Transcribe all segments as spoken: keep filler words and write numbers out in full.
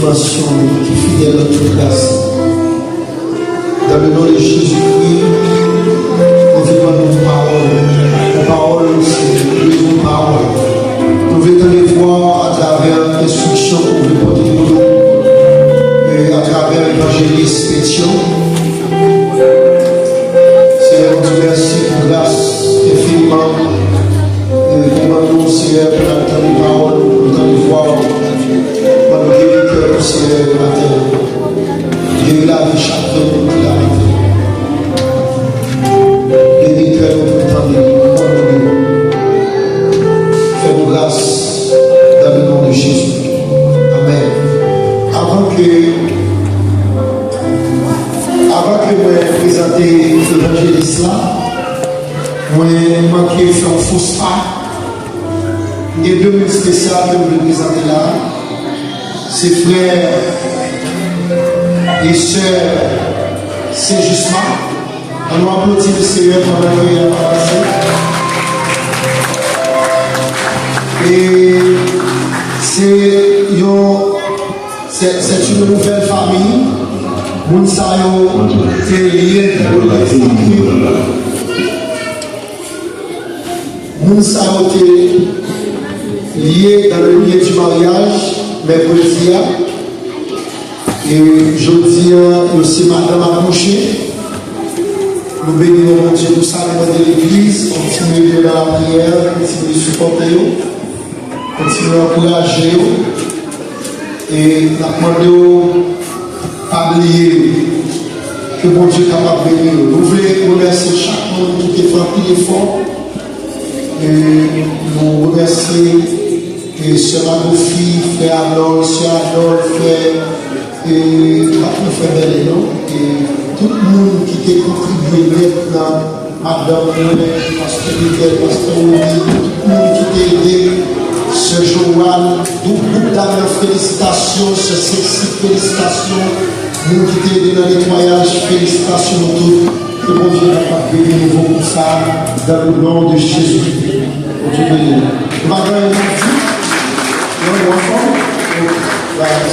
Attention, ki fidèl nan tout gras. Dans le nom de Jésus-Christ, nou vle ban nou yon pawòl. Yon pawòl, se bezwen pawòl. Nou vle tande vwa w atravè enstriksyon ke w vle pote pou nou, e atravè evanjelis Petyon. Senyè, nou di w mèsi pou gras enfiniman, e, ke w ban nou, Senyè, pou n ap tande pawòl ou, pou n tande vwa w. Ban nou geri kè nou, Senyè, maten an. Geri lavi chak grenn moun ki la maten. Geri kè nou pou n tande, nou pardone. Fè nou gras, dans le nom de Jésus. Amèn. Avan ke, avan ke mwen prezante evanjelis la, mwen manke fè yon fo pa. Gen de moun espesyal ke m vle prezante la. Se frè e sè Sejisma. Ann nou aplodi le Senyè pandan ke y ap avanse. E se yon, c'est, c'est une nouvelle famille. Moun sa yo te lye nan Moun sa yo te lye dans le lieu du mariage, mèkredi a. E jodi a, yo se madanm ak mouche. Nou beni non Bondye pou sa, nou mande legliz kontinye nan lapriyè, kontinye sipòte yo. Kontinye ankouraje yo. E n ap mande w pa bliye yo. Ke Bondye kapab beni yo. Nou vle remèsye chak moun ki te fè anpil efò. E nou remèsye, e, sè Magofi, frè Anòl, sè Anòl, frè, e, pa twò frè Bèlè, non. E tout moun ki te kontribye nèt nan Madanm mwen, pastè Miguel, pastè Rony, tout moun ki te ede, sè Joanne, tout gwoup dam yo, felisitasyon, sè Sexy, felisitasyon, moun ki te ede nan netwayaj, felisitasyon nou tout. Ke Bondye kapab beni nou konsa, dans le nom de Jésus. Bondye beni nou. Nou pa gen anyen pou di? Non, nou anfòm? Right.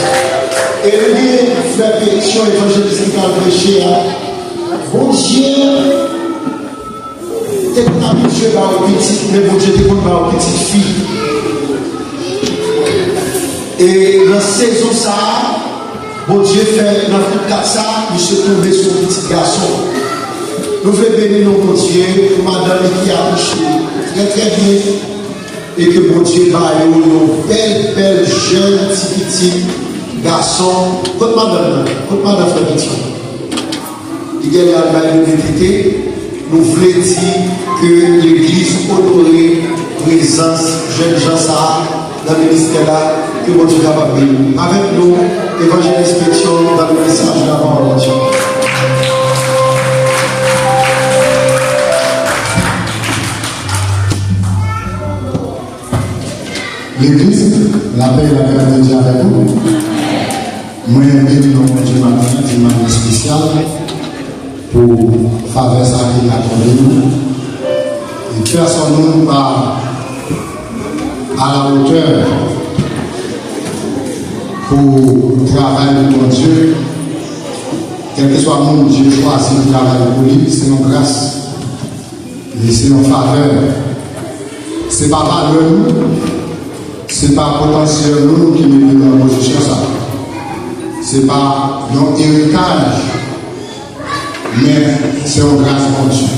E nou gen frè Petyon, evanjelis ki pral preche a. Bondye te konn abitye ba w pitit, men Bondye te konn ba w pitit fi. E nan sezon sa a, Bondye fè nan tout kat sa, misye tonbe sou yon pitit gason. Nou vle beni non Bondye pou madanm li ki akouche trè, trè byen, e ke Bondye ba yo yon bèl, bèl jèn ti pitit gason. Kot madanm nan? Kot madanm frè Petyon? Li genlè al bay bebe tete. Nou vle di ke legliz onore prezans jènjan sa a nan ministè la, ke Bondye kapab beni. Avèk nou, evanjelis Petyon, dans le message de la parole de Dieu. Legliz, lapè e lagrès de Dye avèk nou. Mwen beni non Bondye maten an de manyè espesyal pou favè sa ke l akòde nou. E pèsòn moun pa alawotè pou travay pou Bondye. Kèlkeswa moun Dye chwazi pou travay pou li, se yon gras. E se yon favè. Se pa valè nou, se pa potansyèl nou ki mete nou nan pozisyon sa. Se pa yon eritaj, men se yon gras Bondye.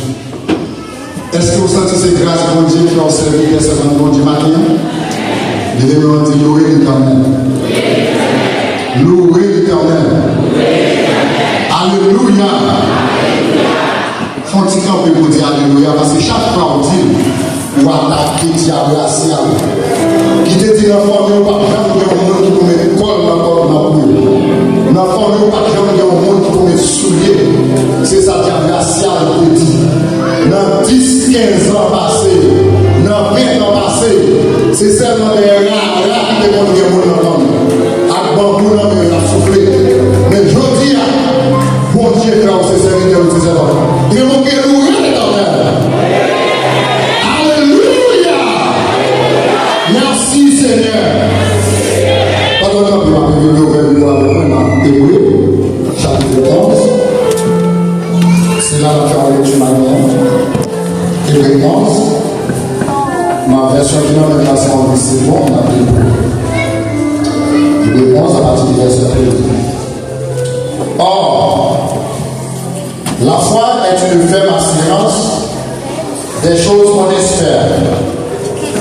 Èske w santi se gras Bondye ki fè w sèvitè, sèvant Bondye maten an? Leve men w, di, Louwe Letènèl. Louwe Letènèl. Alelouya. Fè yon ti kanpe pou di alelouya, paske chak fwa w di l, ou atake dyab rasyal ki te di nan fanmi w pa p janm gen yon moun ki pou met kòl nan kò, nan kou. Nan fanmi w pa p janm gen yon moun ki pou met soulye. Se sa dyab rasyal te di. Nan dis, kenz an pase, nan ven tan pase, se sèlman dèyè rara ki te konn gen moun nan fanmi ak banbou nan men yo k ap soufle. Men jodi a, Bondye fè w se sèvitè, ou se sèvant. Evoke louwe Letènèl. Alelouya! Mèsi, Senyè. Kanpe, m ap li pwovèb yo avèk mwen nan Ebre, chapit onz. Se la n ap fè yon lekti maten an. Ebre onz. Nan vèsyon ki nan men m la, se ann li, se bon, n ap li pou ou. Ebre onz, apati de vèsè trèz. Or, la foi est une ferme assurance des choses qu'on espère,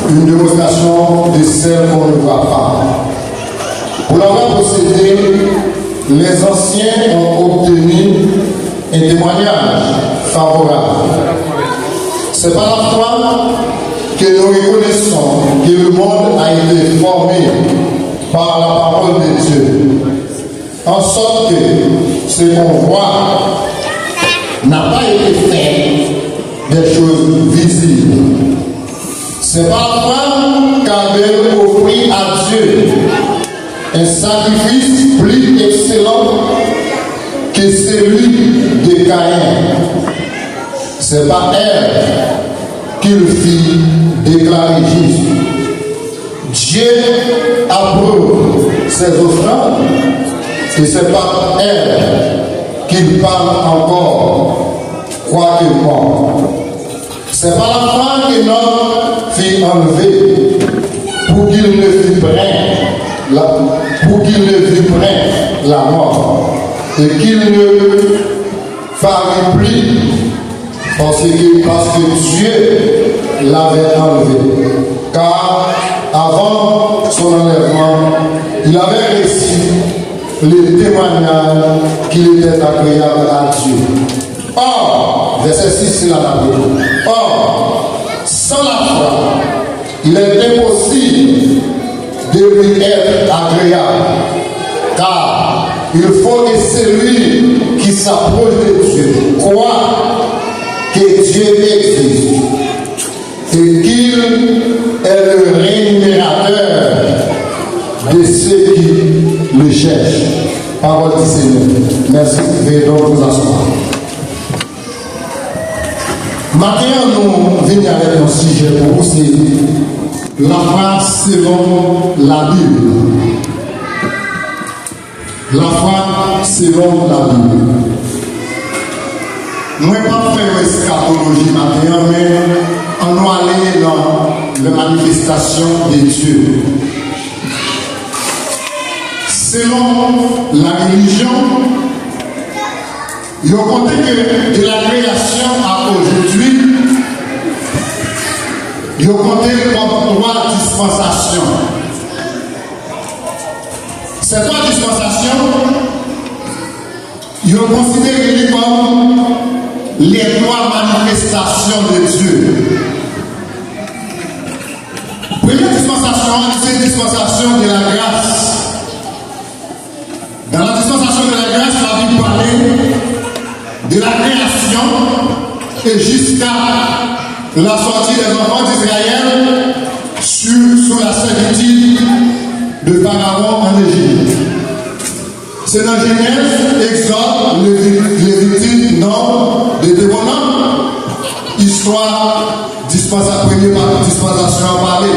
une démonstration de celles qu'on ne voit pas. Pour l'avoir possédé, les anciens ont obtenu un témoignage favorable. C'est par la foi que nous reconnaissons que le monde a été formé par la parole de Dieu, en sorte que ce qu'on voit n'a pas été fait des choses visibles. C'est par la foi qu'Abel offrit à Dieu un sacrifice plus excellent que celui de Caïn. C'est par elle qu'il fut déclaré juste. Dieu approuve ses offrandes et c'est par elle qu'il parle encore, quoique mort. C'est par la foi qu'Enoch fut enlevé pour qu'il ne vît point la, pour qu'il ne vît point la mort et qu'il ne parut plus parce que, parce que Dieu l'avait enlevé. Car avant son enlèvement, il avait reçu le témoignage qu'il était agréable à Dieu. Or, vèsè sis, se la n ap li. Or, sans la foi, il est impossible de lui être agréable, car il faut que celui qui s'approche de Dieu croit que Dieu existe et qu'il est le rémunérateur de ceux qui le cherchent. Parole du Seigneur. Merci. Veuillez donc vous asseoir. Maten an, nou vini avèk yon sijè pou ou, se lafwa selon Labib. Lafwa selon Labib. Mwen p ap fè yon eskatoloji maten an, men ann nou ale nan les manifestations de Dieu. Selon la religion, yo konte ke de la création à aujourd'hui, yo konte kòm twa dispansasyon. Ces trois dispensations, yo konsidere li kòm les trois manifestations de Dieu. Premye dispansasyon an, se dispansasyon de la grâce. Dans la dispensation de la grâce, la Bible parle de la création et jusqu'à la sortie des enfants d'Israël sur, sous la servitude de Pharaon en Égypte. Se nan Jenèz, Egzòd, Levi-, Levitik, Nonb, Detewonòm, istwa dispansa-, premye pa-, dispansasyon an pale.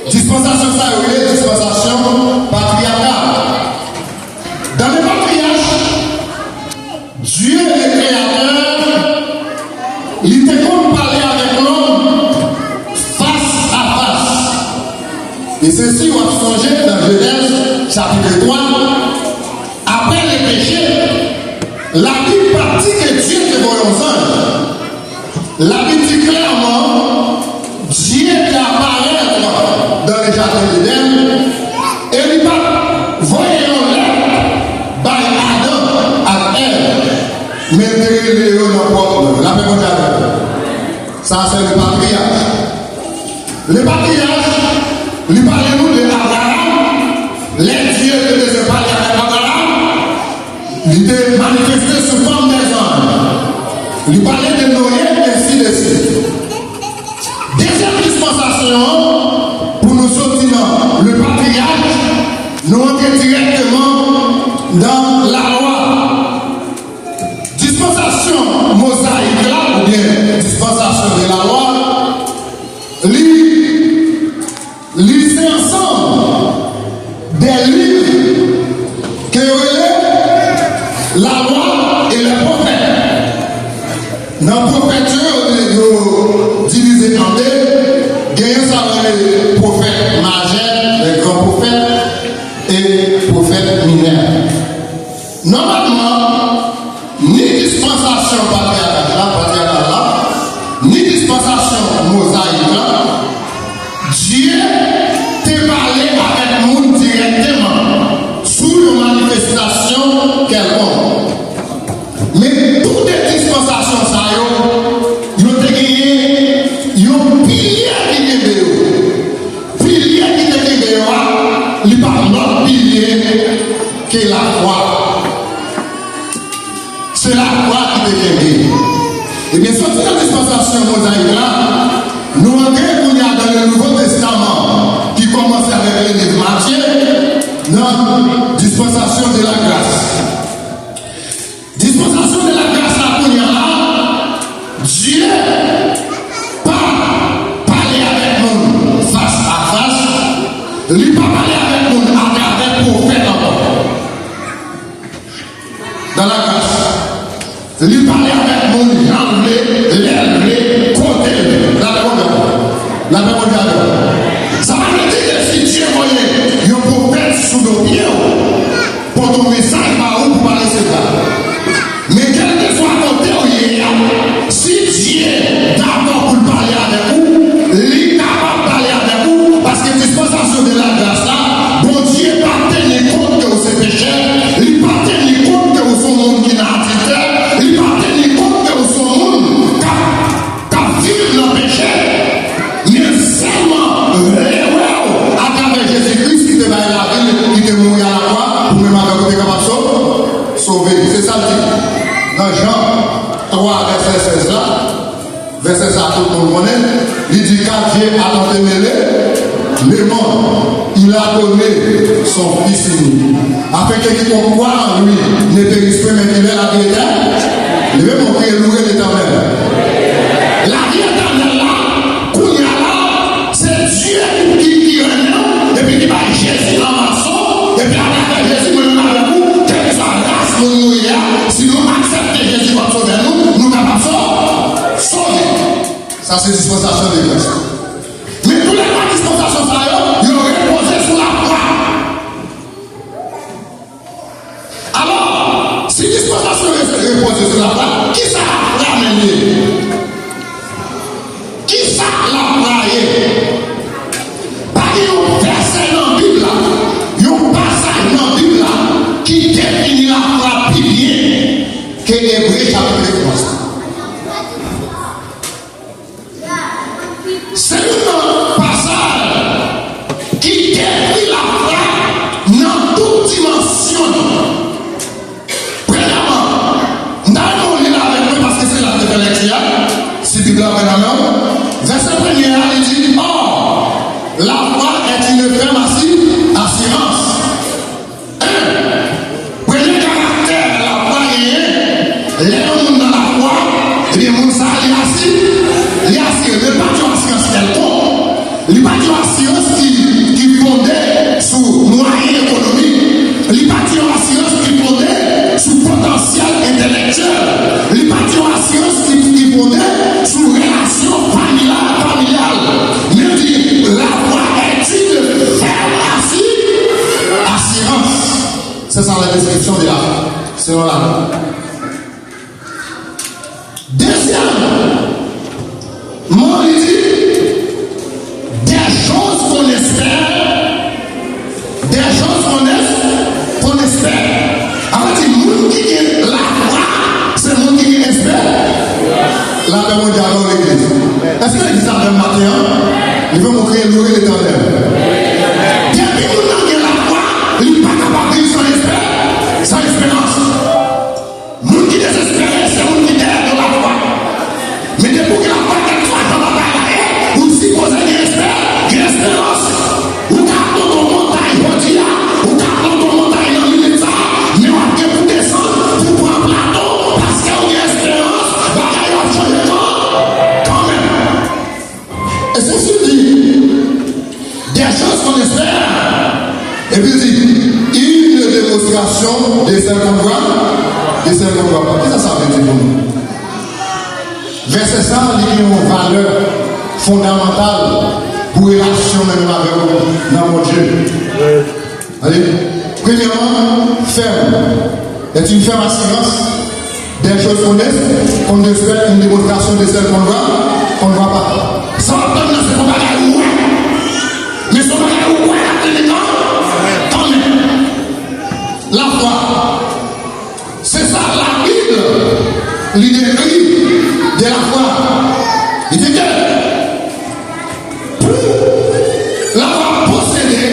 Dispansasyon sa yo rele dispansasyon patriyakal. Dans le patriarche, Dieu le créateur, li te konn pale avèk lòm fas a fas. E se si w ap sonje nan Jenèz chapit twa, apre le péché, Labib pa di ke Dye te voye yon zanj. Labib di klèman, Dye te aparèt nan le jaden Edenn e li pa t voye yon lèt bay Adan ak Èv, men l te rele yo nan pwòp non yo. Lapè Bondye avèk nou. Sa se le patriyach. Le patriyach, li pale nou de Abraram, lè Dye te bezwen pale avèk Abraram, li te manifeste sou fòm dè zanj. Li pale de Noye, ensi de suit. Dezyèm dispansasyon an, pou nou soti nan le patriyach, nou antre dirèkteman nan lalwa. Dispansasyon mozayik la, oubyen dispansasyon de la lwa, li, li se ansanm de li Gen sa yo rele pwofèt majè, les grands prophètes, e pwofèt minè. Nòmalman, ni dispansasyon patriyakal la, patriyakal la, ni dispansasyon mozayik la, Dye te pale avèk moun dirèkteman sou yon manifestasyon kèlkonk. Men tou de dispansasyon sa yo, yo te genyen yon pilye ki kenbe yo. Pilye ki te kenbe yo a, li pa lòt pilye ke lafwa. Se lafwa ki te kenbe. Ebyen, soti nan dispansasyon mozayik la, nou antre kounye a dans le Nouveau Testament, ki kòmanse avèk le liv Matye, nan dispansasyon de la gras. Dispansasyon de la gras la kounye a la, Dye pa pale avèk moun fas a fas, li pa pale avèk moun atravè pwofèt ankò. Dans la gras, li pale avèk moun jan l vle, lè l vle, kote l vle. Lapè Bondye avè w. Lapè Bondye avè w. Sa pa vle di ke si Dye voye yon pwofèt sou do pye w, pote yon mesaj ba ou pou pa resevwa. Men kèlkeswa kote w ye a, si Dye dakò pou l pale avèk ou, li kapab pale avèk ou, paske dispansasyon de la gras la, Bondye pa teni kont ke w se pechè, li pa teni kont ke w se yon moun ki nan adiltè, li pa teni kont ke w se yon moun k ap k ap viv nan peche, men sèlman vle wè w atravè Jezi Kris ki te bay lavi l, ki te mouri alavwa pou mwen m avè w te kapab so-, sove. Se sa l di nan Jan twa vèsè sèz la. Vèsè sa a tout moun konnen. Li di, car Dieu a tant aimé le, le monde, il a donné son Fils unique, afin que quiconque croit en lui ne périsse point, mais qu'il ait la vie éternelle. Leve men w, kriye, louwe Letènèl. Lavi etènèl la, kounye a la, se Dye ki, ki, ki renmen w, epi ki bay Jezi nan mason, epi atravè Jezi, mwen menm avèk ou, kèlkeswa ras moun nou ye a, si nou aksepte Jezi kòm Sovè nou, nou kapab so-, sove. Sa se dispansasyon de gras. Men toulède dispansasyon sa yo, yo repoze sou lafwa. Alò, si dispansasyon re-, repoze sou lafwa, kisa lafwa menm ye? Kisa lafwa ye? Pa gen yon vèsè nan Bib la, yon pasaj nan Bib la ki defini lafwa pi byen ke Ebre chapit trèz la. Se youn nan pasaj ki dekri lafwa nan tout dimansyon li. Premyèman, n a yon li la avèk mwen paske se la n te fè lèkti a. Si Bib la pran nan men w, vèsè premye a, li di, or, la foi est une ferme assi-, assurance. En, premye karaktè lafwa genyen, lè yon moun nan lafwa, ebyen, moun sa a, li asi-, li asire. Men li pa t yon asirans kèlkonk. Li pa t yon asirans ki, ki fonde sou mwayen ekonomik. Li pa t yon asirans ki fonde sou potansyèl entèlektyèl. Li pa t yon asirans ki, ki fonde sou relasyon famila-, familyal. Men li di, la foi est une ferme assi-, assurance. C'est ça la description de la foi. Selon la Bible. Dezyèmman, li di, des choses qu'on espère, des choses qu'on es-, qu'on espère. Sa vle di, moun ki gen lafwa, se moun ki gen espè-, lapè Bondye avè w, legliz. Èske legliz la avè m maten an? Leve men w, kriye, louwe Letènèl. Depi moun nan gen lafwa, li pa kapab viv san espè-, san esperans. Moun ki dezespere, se moun ki dèyè de lafwa. Men depi w gen lafwa, kèlkeswa jan batay la ye, ou sipoze gen espè-, gen esperans. Ou ka ap monte yon montay jodi a, ou ka ap monte yon montay nan minit sa a, men w ap gen pou desann, pou pran plato, paske w gen esperans, bagay yo ap chanje kan-, kanmenm. E se si l di, des choses qu'on espère, epi l di, une démonstration de celles qu'on ne voit, de celles qu'on ne voit pas. Kisa sa vle di pou nou? Vèsè sa a, li gen yon valè fondamantal Relasyon mwen menm avè w nan Bondye. Tande, premyèman, fèm. Est une ferme assurance des choses qu'on espère, qu'on espère, une démonstration de celles qu'on ne voit, qu'on ne voit pas. Sa w ap tann nan se yon bagay ou wè. Men se yon bagay ou wè la, kanmenm. Lafwa. Se sa Labib li dekri de lafwa. Li di ke pour l'avoir possédé,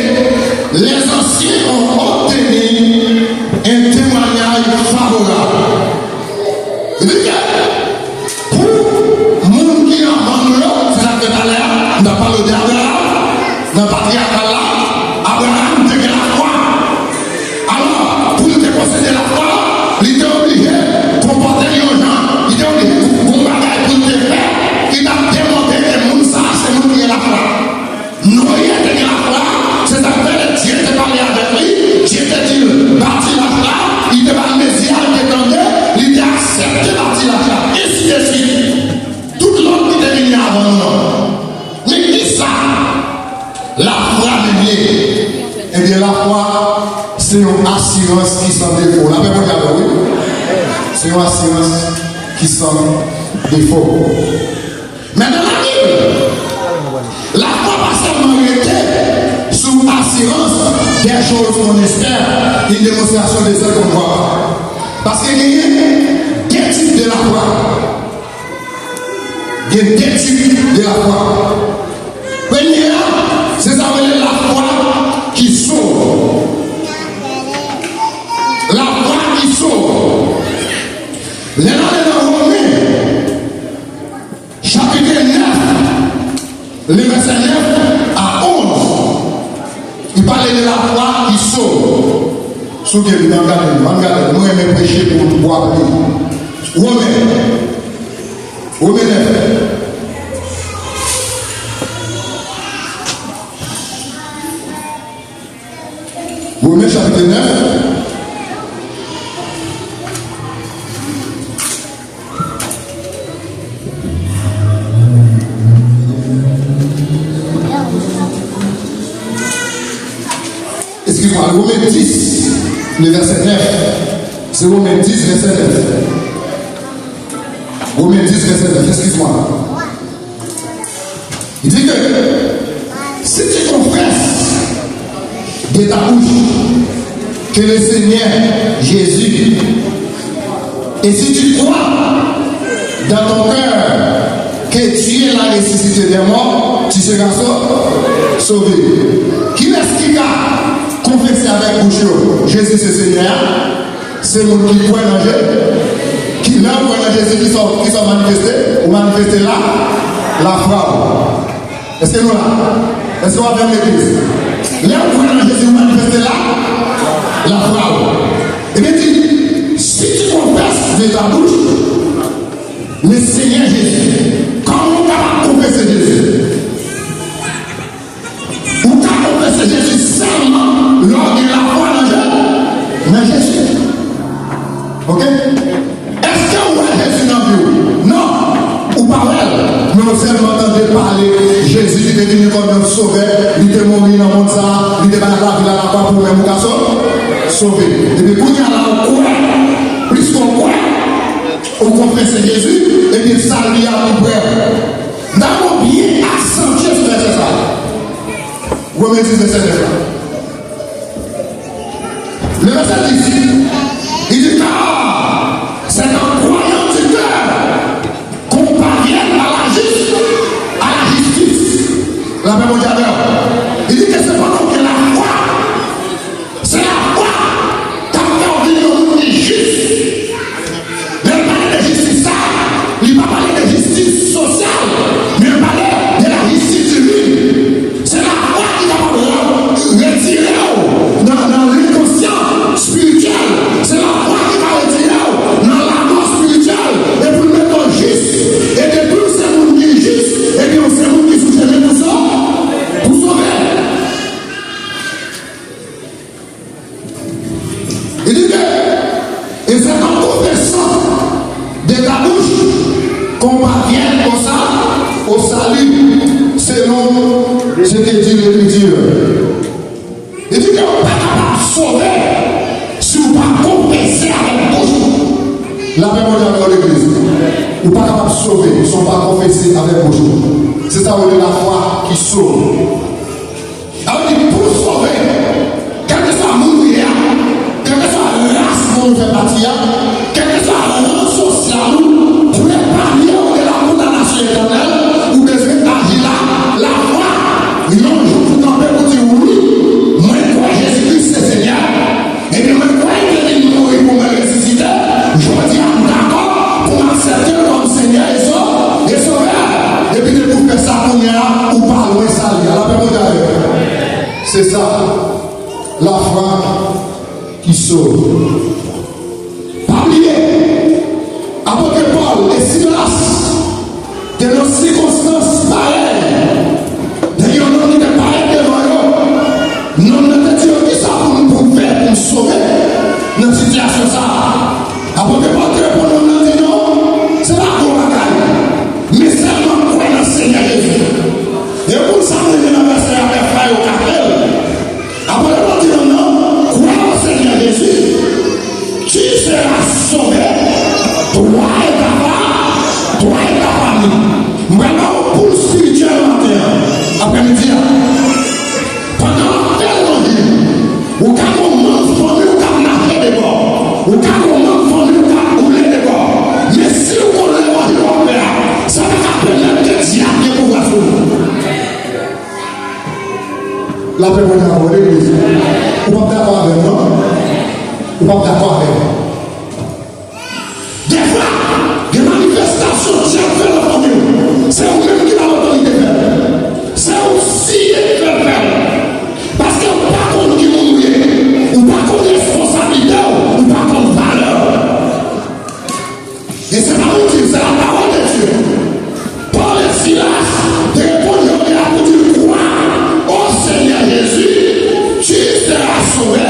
les anciens ont obtenu un témoignage favorable. Li di ke pou moun ki anvan nou yo, se sa k fèt talè a, m t ap pale de Abraram, nan patriyakal la, Abraram te gen lafwa. Alò, pou l te posede lafwa, li te oblije konpòte l yon jan, li te oblije gon bagay pou l te fè ki t ap demontre ke moun sa a se moun ki gen lafwa. Noye te gen lafwa, se sa k fè lè Dye te pale avèk li, Dye te di l, "Bati lach la," li te ba l mezi a, li te tande, li te aksepte bati lach la, ensidesuit. Tout lòt ki te vini avan nou an. Men kisa lafwa menm ye? Ebyen, lafwa se yon asirans ki san defo. Lapè Bondye avè w, wi. Se yon asirans ki san defo. Men nan Labib, lafwa pa sèlman rete sou asirans des choses qu'on espère, une démonstration de celles qu'on ne voit pas. Paske genyen de tip de lafwa. Gen de tip de lafwa. Premye a, se sa yo rele lafwa ki sov. Lafwa ki sov. Lè n ale nan Women, chapit nèf, le vèsè nèf a onz, li pale de lafwa ki sov. Si w gen Bib, ann gade l, ann gade l. Mwen renmen preche pou, pou w ap li. Women, Women nèf. Women chapit nèf. Excuse-moi, Women dis, le vèsè nèf. Se Women dis, vèsè nèf. Women dis, vèsè nèf, excuse-moi. Il dit que si tu confesses de ta bouche que le Seigneur Jésus, et si tu crois dans ton cœur que Dieu l'a ressuscité des morts, tu seras sau-, sauvé. Kilès ki ka konfese avèk bouch yo Jezi se Senyè a? Se moun ki kwè nan Jezi. Ki lè w kwè nan Jezi, ki sa w, ki sa w manifeste? Ou manifeste la, lafwa w. Èske nou la? Èske w avè m legliz? Lè w kwè nan Jezi, ou manifeste la, lafwa w. Ebyen di, si tu confesses de ta bouche le Seigneur Jésus, kòman w kapab konfese Jezi? Ou ka konfese Jezi sèlman lè w gen lafwa nan Je-, nan Jezi. Oke? Èske w wè Jezi nan vi w? Non. Ou pa wè l, men w sèlman tande pale Jezi ki te vini kòm yon sovè, li te mouri nan mond sa a, li te bay lavi l alakwa pou ou menm ou ka so-, sove. Epi kounye a la ou kwè, pliske w kwè, ou konfese Jezi, epi sali a tou prè. N a byen aksantye sou vèsè sa a. Women dis, vèsè nèf la. Le verset dix, il dit, car c'est en croyant du cœur qu'on parvient à la jus-, à la justice. Lapè Bondye avè w. Li di ke se pandan w gen lafwa, se lafwa k ap fè w vin yon moun ki jis. Lè l pale de jistis sa, li pa pale de jistis sosyal, men l pale de la jistis divin. Se lafwa ki kapab re-, retire w nan, nan lenkonsyan espirityèl. Se Ce que dit l'Écriture. Li di ke ou pa kapab sove si ou pa konfese avèk bouch ou. Lapè Bondye avè w, legliz. Ou pa kapab sove si ou pa konfese avèk bouch ou. Se sa yo rele lafwa ki sove. Sa vle di pou w sove, kèlkeswa moun ou ye a, kèlkeswa ras moun ou fè pati a, kèlkeswa ran sosyal ou, pou epanye w de la kondanasyon etènèl, ou bezwen aji la, lafwa. Yon jou pou kanpe pou di, wi, mwen kwè Jezi Kris se Senyè. Ebyen, mwen kwè li te vin mouri pou mwen resisite. Jodi a, m dakò pou m aksepte l kòm Senyè e so-, e Sovè. Epi depi w fè sa kounye a, ou pa lwen sali a. Lapè Bondye avè w. Se sa, lafwa ki sove. Pa bliye, apot Pòl e Silas te nan sikonstans parèy. Te gen yon nonm ki te parèt devan yo. Nonm nan te di yo, kisa pou m pou m fè pou m sove nan sitiyasyon sa a? Apot Pòl te reponn nonm nan, di, non, se pa gwo bagay, men sèlman kwè nan Senyè Jezi. E pou sa m renmen nan vèsè a, lè frè yo ka fè l. Apot Pòl di nonm nan, kwè o Senyè Jezi, tu seras sauvé, toi et ta fa-, toi et ta famille. M pral ba w poul espirityèl maten an, aprèmidi a. Pandan w ap fè levanjil, ou ka gen yon manm fanmi w k ap naje debò, ou ka gen yon manm fanmi w k ap boule debò. Men si w konn levanjil w ap fè a, sa pa ka pèmèt ke dyab gen pouvwa sou ou. Lapè Bondye avè w, legliz. Ou p ap dakò avè m, non? Ou p ap dakò avè m. Dèfwa, gen manifestasyon dyab fè nan fanmi w. Se ou menm ki ba l otorite fè l. Se ou siyen ki fè l fè l. Paske ou pa konn ki moun ou ye. Ou pa konn responsablite w. Ou pa konn valè w. E se pa manti, se la parole de Dieu. Pòl e Silas te reponn Jewova pou di l, crois au Seigneur Jésus, tu seras sauvé,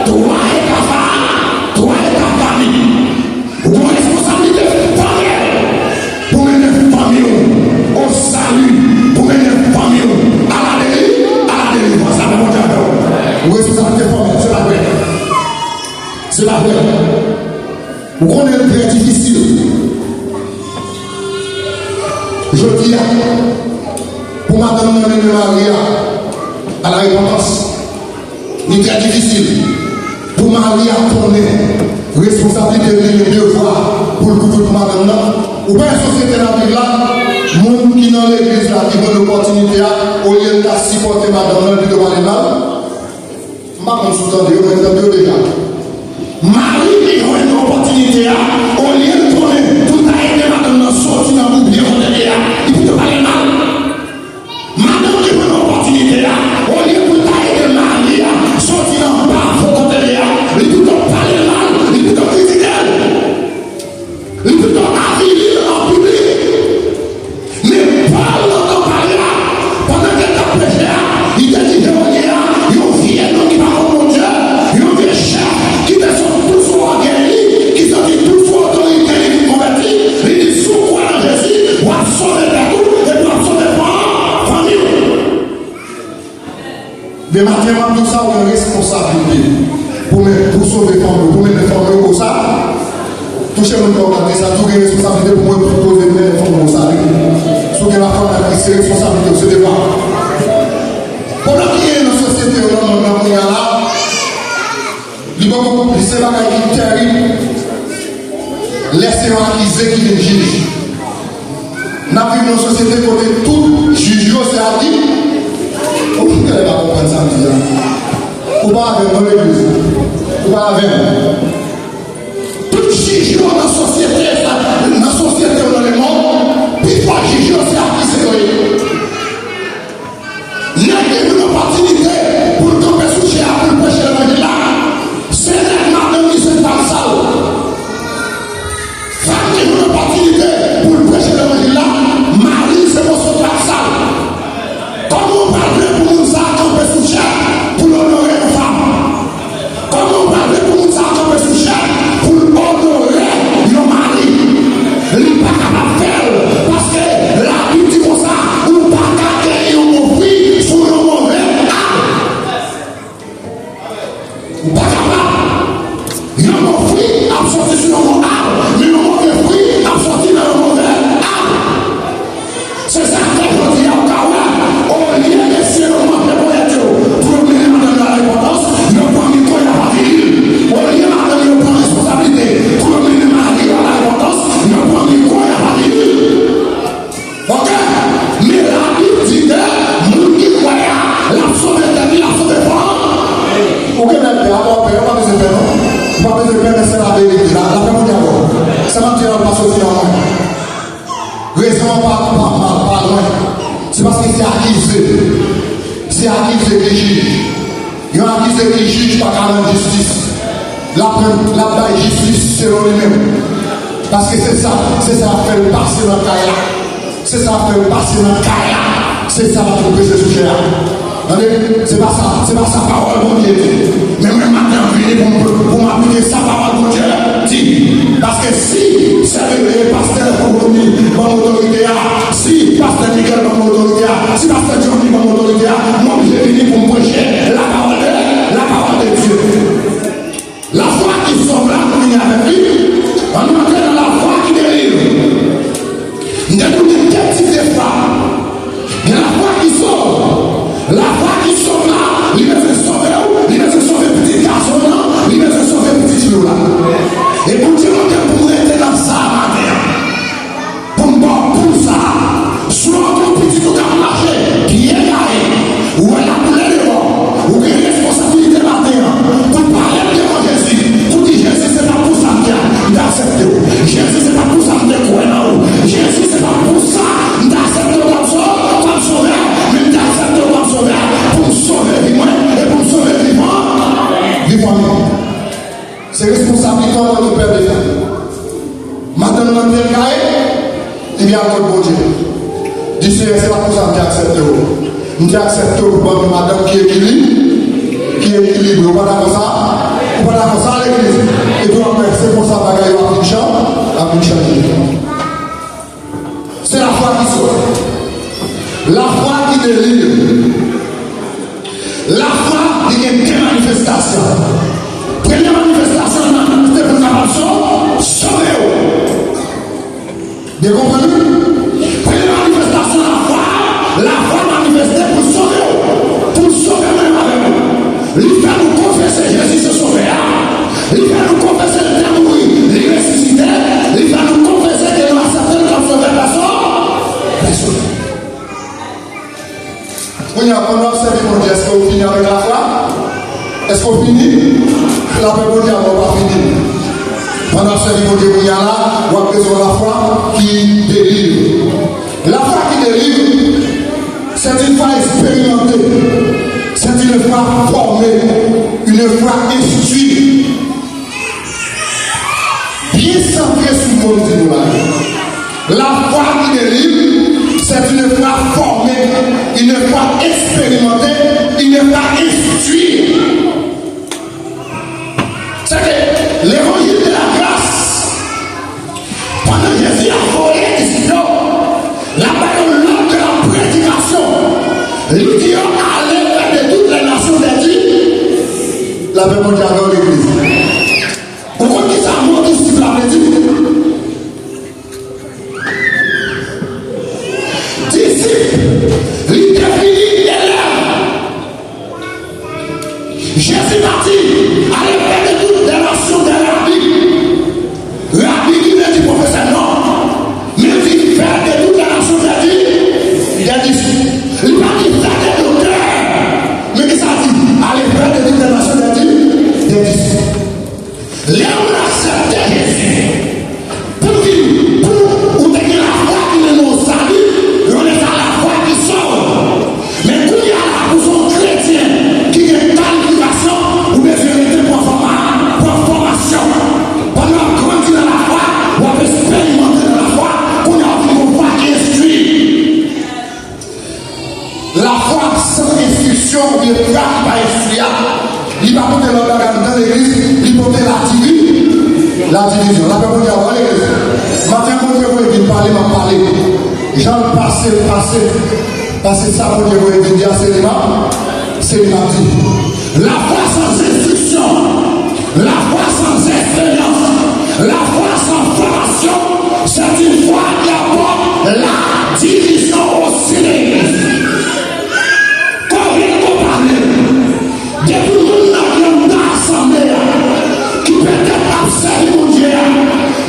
toi et ta fa-, toi et ta famille. Ou gen responsablite fòmèl pou mennen fanmi w o sali, pou mennen fanmi w a la deli-, a la delivrans. Sa pa kontan, non. Ou responsablite fòmèl, se pa vre. Se pa vre. Ou konnen l trè difisil. Jodi a, pou madanm nan mennen mari a a la repantans, li trè difisil. Pou mari a konnen responsablite li, li gen devwa pou l kouvri pou madanm nan. Ou pa wè sosyete n ap viv la, moun ki nan legliz la ki jwenn opòtinite a, olye l ta sipòte madanm nan, li pito pale mal. M pa konn si w tande yo, men m tande yo deja. Mari ki jwenn opòtinite a, olye l konnen pou l ta ede madanm nan soti nan boubyen kote l ye a, li pito pale mal. Madanm ki jwenn opòtinite a, olye pou l ta ede mari a soti nan bafon kote l ye a, li pito pale mal, li pito kritike l. Li pito avili l an piblik. Men Pòl nan tan pa l la, pandan ke l t ap preche a, li te di jewonye a, yon vye nonm ki pa konn Bondye, yon vye chèf ki te sot tou sou ògèy li, ki santi tou sou otorite li vin konvèti, li di, si w kwè nan Jezi, w ap sove tèt ou, epi w ap sove fan-, fanmi w. Men maten an, m ap di w sa, ou gen responsablite pou men, pou sove fanmi w, pou mennen fanmi w o sali. Touche moun ki ap gade sa, di w gen responsablite pou mwen, pou poze mennen fanmi w o sali. Si w gen lafwa nan Kris, se responsablite w, se devwa w. Pwoblèm ki genyen nan sosyete yo, nan mond lan kounye a la, li poko, li se bagay ki tèrib. Lè se yon akize ki vin jij. N ap viv nan yon sosyete kote tout jij yo se aki-, ou genlè pa konprann sa m di a. Ou pa avè m non, legliz. Ou pa avè m. Tout jij yo nan sosyete sa, nan sosyete yo nan lemonn, pifò jij yo se akize yo ye. Nèg ki jwenn opòtinite pou l kanpe sou chè a, pou l preche levanjil la, se nèg madanm li se fanm sal. Fanm ki jwenn opòtinite pou l preche levanjil la, mari l se moso tòt sal. Kòman w pral vle pou moun sa a kanpe sou chè pou l onore yon fanm? Kòman w pral vle pou moun sa a Rezon an pa, pa, pa, pa lwen. Se paske se akize. Se akize ki jij. Yon akize ki jij pa ka rann jistis. L ap rann, l ap bay jistis selon li menm. Paske se sa, se sa k fè l pase nan kay la. Se sa k fè l pase nan kay la. Se sa l ap preche sou chè a. Tande, se pa sa, se pa sa pawòl Bondye di. Men mwen, maten an, m vini pou m, pou m aplike sa pawòl Bondye di. Paske si se pastè Kokomi ban m otorite a, si pastè Miguel ban m otorite a, si pastè Johnny ban m otorite a, mwen oblije vini pou m preche la parole de, la parole de Dieu. Lafwa ki sòv la, nou vini avèk li. Ann nou antre nan lafwa ki delivre. M te di w gen de tip de fwa. Gen lafwa ki sòv. Lafwa ki sòv la, li bezwen sove w, li bezwen sove pitit gason w lan, li bezwen sove pitit fi w la. E Bondye mande pou m rete nan sa maten an. Pou m ba w pou sa. Si w gen yon pitit ou k ap mache, byen gaye, ou wè l ap boule deyò, ou gen responsabilite maten an pou w pale l devan Jezi, pou w di, Jezi, se pa pou sa m te, m te aksepte w. Jezi, se pa pou sa m te kwè nan ou. Jezi, se pa pou sa m te aksepte w kòm sov-, kòm sovè, men m te aksepte w kòm sovè pou m sove vi mwen e pou m sove vi fanmi m. Se responsablite w antanke pè de fanmi. Madanm nan byen gaye, li vin al kot Bondye. Di, Senyè, se pa pou sa m te aksepte w. M te aksepte w pou ban m yon madanm ki ekili-, ki ekilibre. Ou pa dakò sa? Ou pa dakò sa, legliz? Epi w ap wè, se konsa bagay yo ap vin chan-, ap vin chanje. Se lafwa ki sòv. Lafwa ki delivre. Lafwa, li gen de manifestasyon. Premye manifestasyon nan, se pou l kapab so-, sove w. Byen konprann wi? Premye manifestasyon lafwa, lafwa manifeste pou l sove w, pou l sove mwen avèk ou. Li fè nou konfese Jezi se Sovè a. Li fè nou konfese l te mouri, li resisite. Li fè nou konfese ke nou aksepte l kòm Sovè pèso-, pèsonèl. Kounye a, pandan w ap sèvi Bondye, èske w fini avèk lafwa? Èske w fini? Lapè Bondye avè w pa fini. Pandan w ap sèvi Bondye kounye a la, w ap bezwen lafwa ki delivre. Lafwa ki delivre, c'est une foi expérimentée, c'est une foi formée, une foi instruite. Byen santre sou mo m di nou la. Lafwa ki delivre, c'est une foi formée, une foi expérimentée, une foi instruite. Se ke levanjil de la gras, pandan Jezi ap voye disip yo, l ap ba yo lòd de la predikasyon. Li di yo, allez faire de toutes les nations des di-, lapè Bondye avè w, legliz. Ou konn ki sa mo disip la vle di? Disip, li defini elèv. Jezi pa di, allez faire de toutes les nations des rabbis. Rabi ki vle di pwofesè, non. Men li di, faire de toutes les nations des di-, des disciples. Li pa di, fè de doktè. Men ki sa l di? Allez faire de toutes les nations des di-, des disciples. Lè moun aksepte Jezi, pou l vin, pou ou te gen lafwa ki mennen w o sali, yo rele sa lafwa ki sove w. Men kounye a la, pou se yon kretyen ki gen kalifikasyon, ou bezwen rete pran fòma-, pran fòmasyon. Pandan w ap grandi nan lafwa, w ap eksperimante nan lafwa, kounye a w vin yon fwa ki enstwi. Lafwa san enstriksyon oubyen fwa ki pa enstwi a, li pa pote lòt bagay anndan legliz, li pote ladivi-, ladivizyon. Lapè Bondye avè w, legliz. Maten an, Bondye voye vin pale, m ap pale. Jan l pase, pase, pase sa Bondye voye vin di a, se li m ap, se li m ap di. Lafwa san enstriksyon, lafwa san esperyans, lafwa san fòmasyon, c'est une foi qui apporte la division au sein de l'Église. Konbyen nou pale? Depi moun nan ki anndan asanble a, ki petèt ap sèvi Bondye a,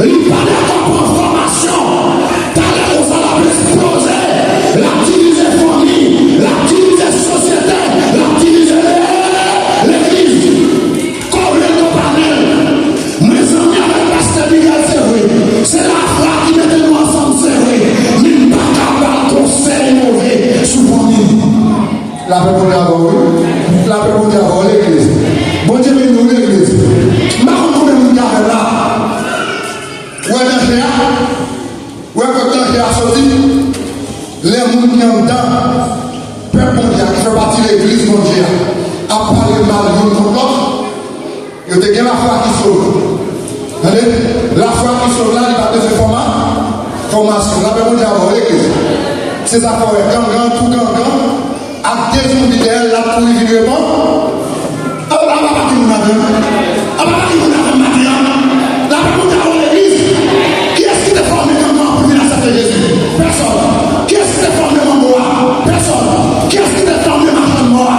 li pa dakò pran fòmasyon, talè konsa l ap esploze, l ap divize fanmi, l ap divize sosyete, l ap divize le-, legliz. Lapè Bondye avè w, legliz. Bondye beni w, legliz. M pa konn konbyen moun ki avè m la. Ou wè danje a? Ou wè kot danje a soti? Lè moun ki anndan pèp Bondye a, ki fè pati legliz Bondye a, ap pale mal youn kont lòt, yo te gen lafwa ki sove. Tande? Lafwa ki sove la, li pa bezwen fòma-, fòmasyon. Lapè Bondye avè w, legliz. Se sa k fè w wè gangan, tou gangan, ak de zonbi dèyè l, l ap kouri vin reponn. Apa, apa pa gen moun avè m? Apa pa gen moun avè m maten an? Lapè Bondye avè w, legliz. Kiyès ki te fòme gangan an pou l vin aksepte Jezi? Pèsòn. Kiyès ki te fòme manbo a? Pèsòn. Kiyès ki te fòme machann mò a?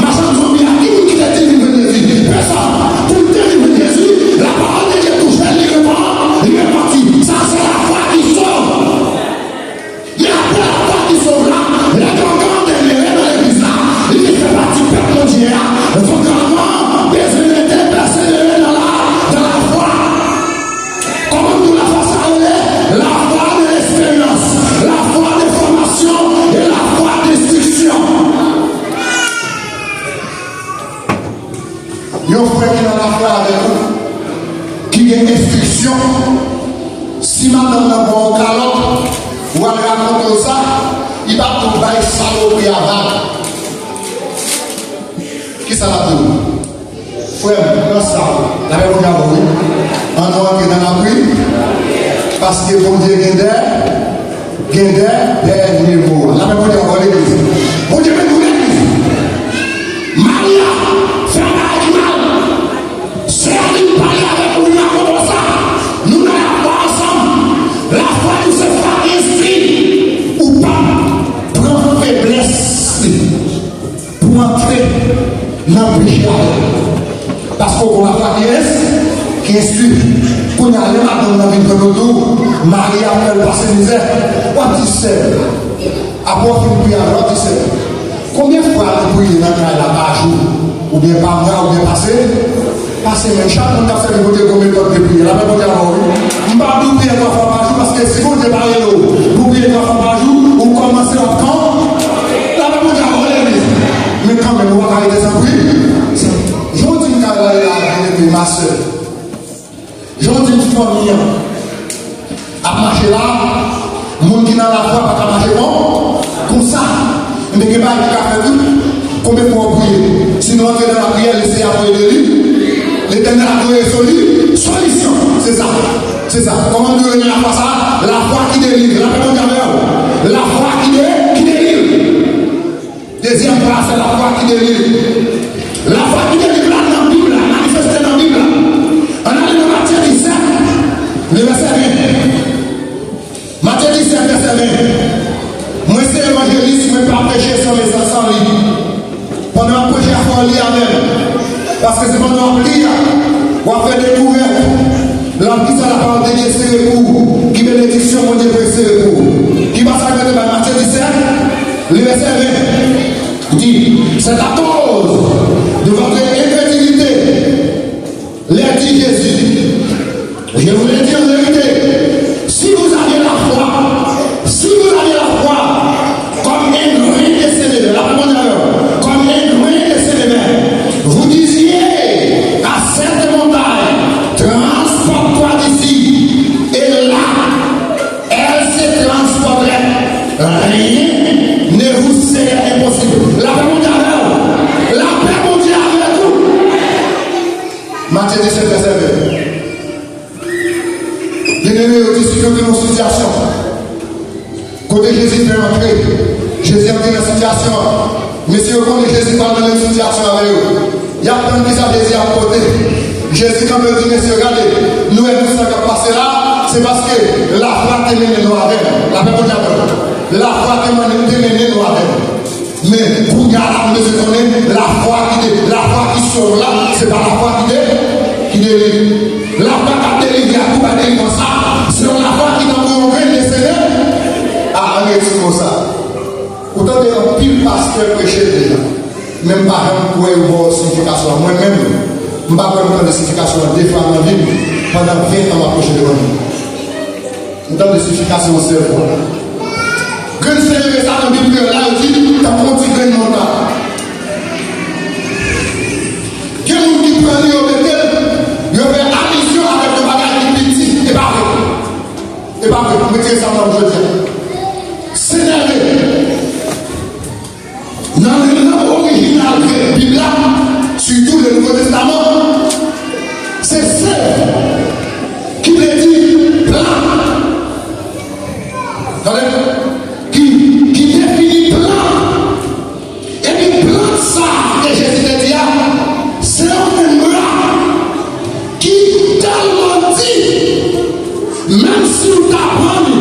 Machann zonbi a, ki moun ki te di l vin jwenn Jezi? Pèsòn. Pou l te vin jwenn Jezi, lapawòl de Dye touche l, li repan-, li repanti. Sa se lafwa ki sove. Men apre lafwa ki sove la, lè gangan demere nan legliz la, li vin fè pati pèp Bondye a. Donk, gangan bezwen rete pèsevere nan la, dans la foi. Kòman nou lafwa sa rele? La foi de l'expérience, la foi de formation et la foi d'instruction. Yon frè ki nan lafwa avèk ou, ki gen enstriksyon, si madanm nan ba w kalòt, ou al rakonte w sa, li p ap tou bay salopri a vag. Kisa l ap di w? Frè m, pran sa w. Lapè Bondye avè w, wi. Ann nou antre nan lapri. Paske Bondye gen dè, gen dè, dènye mo a. Lapè Bondye avè w, legliz. Bondye beni w, legliz. Maria fè yon bagay ki mal. Sè a vin pale avèk ou, vin rakonte w sa. Nou nan lafwa ansanm. Lafwa nou se fwa enstwi. Ou p ap pran feblès li pou antre nan peche avè l. Paske w gon lafwa ki ens-, ki enstwi. Kounye a, lè madanm nan vin jwenn ou tou, mari a fè l pase mizè, w ap di, sè, apre w fin priye avè l, w ap di, sè, konbyen fwa nou priye nan kay la pa jou, oubyen pa mwa, oubyen pa se-, pa semèn? Chak moun k ap sèvi Bondye gon metòd de priyè. Lapè Bondye avè w, wi. M p ap di w priye twa fwa pa jou, paske si Bondye pa rele w pou w priye twa fwa pa jou, ou kòmanse w ap kan-, lapè Bondye avè w, legliz. Men kanmenm, ou pa ka rete san priye. Jan w di m kay la ye la, byeneme, ma sè. Jan w di m fanmi an ap mache la, moun ki nan lafwa pa ka mache kon, konsa. Men gen bagay ki ka fèt tou. Konbyen fwa w priye? Si nou antre nan lapriyè, Lesenyè ap voye deli-, Letènèl ap voye soli-, solisyon. Se sa. Se sa. Kòman nou rele lafwa sa a? Lafwa ki delivre. Lapè Bondye avè w. Lafwa ki de-, ki delivre. Dezyèm fwa, se lafwa ki delivre. Lafwa ki delivre la nan Bib la, manifeste nan Bib la. Ann ale nan Matye disèt, le vèsè ven. Matye disèt, vèsè ven. Mwen se evanjelis, mwen pa preche san mezans, san li. Pandan m ap preche a, fò w li avè m. Paske se pandan w ap li a, w ap fè dekouvèt. Lè w ap li sa, lapawòl de Dye sere pou ou. Ki benediksyon Bondye vle sere pou ou. Ki pasaj mwen te bay? Matye disèt, le vèsè ven. Li di, c'est à cause de votre incrédulité. Leur dit Jésus, je vous le dis en vérité, si vous aviez la foi, si vous aviez la foi comme un grain de sénévé, la même manière, comme un grain de sénévé, vous disiez à cette montagne, transporte-toi d'ici et là, elle se transporterait. Rien ne vous serait impossible. Lapè Bondye avè w. Lapè Bondye avèk ou. Matye disèt, vèsè ven. Byeneme yo, disip yo te nan yon sitiyasyon kote Jezi fè antre. Jezi antre nan sitiyasyon an. Mesye yo konnen Jezi pral nan menm sitiyasyon avè yo. Y ap tann kisa Jezi ap pote. Jezi kanpe, l di, mesye, gade, nou wè tout sa k ap pase la, se paske lafwa te mennen nou avè l. Lapè Bondye avè w. Lafwa te mennen, te mennen nou avè l. Men, kounye a la, nou bezwen konnen lafwa ki de-, lafwa ki sove la, se pa lafwa ki de-, ki delivre. Lafwa k ap delivre a, ki bay delivrans la, se yon lafwa ki tankou yon grenn de senev. A, ann retire mo sa. Ou tande anpil pastè preche deja, men m pa janm kwè yo ba w siyifikasyon an. Mwen menm, m pa kwè m tande siyifikasyon an de fwa nan vi m pandan ven tan m ap preche devan nou. M tande siyifikasyon an sèl fwa. Grenn senev sa nan Bib kreyòl la, yo di tankou yon ti grenn montad. Bib la, sitou le Nouvo Testaman, se sèv ki vle di plant. Tande? Ki, ki defini plant. Epi plant sa a ke Jezi te di a, se yon grenn bwa ki tèlman di, menm si w ta pran li,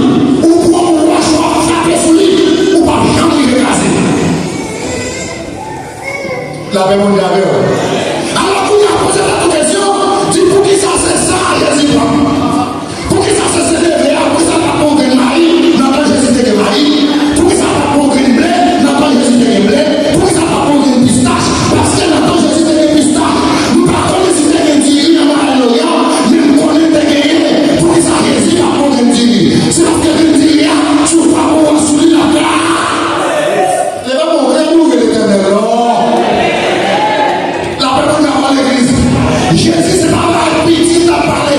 ou pran yon wòch, w ap frape sou li, ou p ap janm rive kraze. Lapè Bondye avè w. Alò, kounye a, poze tèt ou kesyon, di, poukisa se sa Jezi pran? Poukisa se, se leve a, poukisa l pa t pran yon grenn mayi nan tan Jezi te gen mayi? Poukisa l pa t pran yon grenn ble nan tan Jezi te gen ble? Poukisa l pa t pran yon grenn pistach? Paske nan tan Jezi te gen pistach, m pa konnen si te gen diri nan Mwayen Oryan, men m konnen te genyen. Poukisa Jezi pa t pran yon grenn diri? Se paske grenn diri a, si w frape w sou li, l ap ka. Leve men w, leve men w, louwe Letènèl non. Lapè Bondye avè w, legliz. Jezi se pa bagay piti l ap pale.